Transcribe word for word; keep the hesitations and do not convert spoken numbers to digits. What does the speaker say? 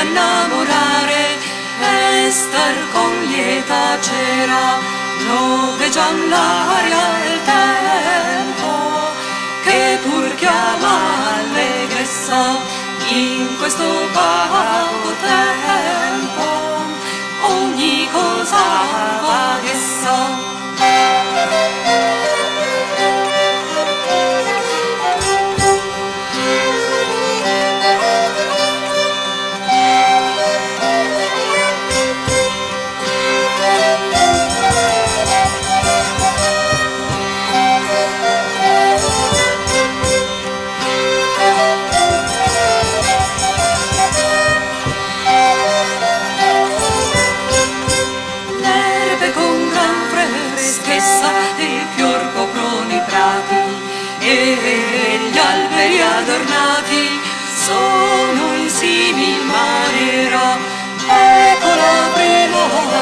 innamorare e star con lieta cera, no vediam l'aria e il tempo che pur chiama allegrezza in questo poco tempo, ogni cosa vaghessa. L'erbe con gran freschezza e fior coprono i prati, e gli alberi adornati sono in simil maniera. Ecco la primavera.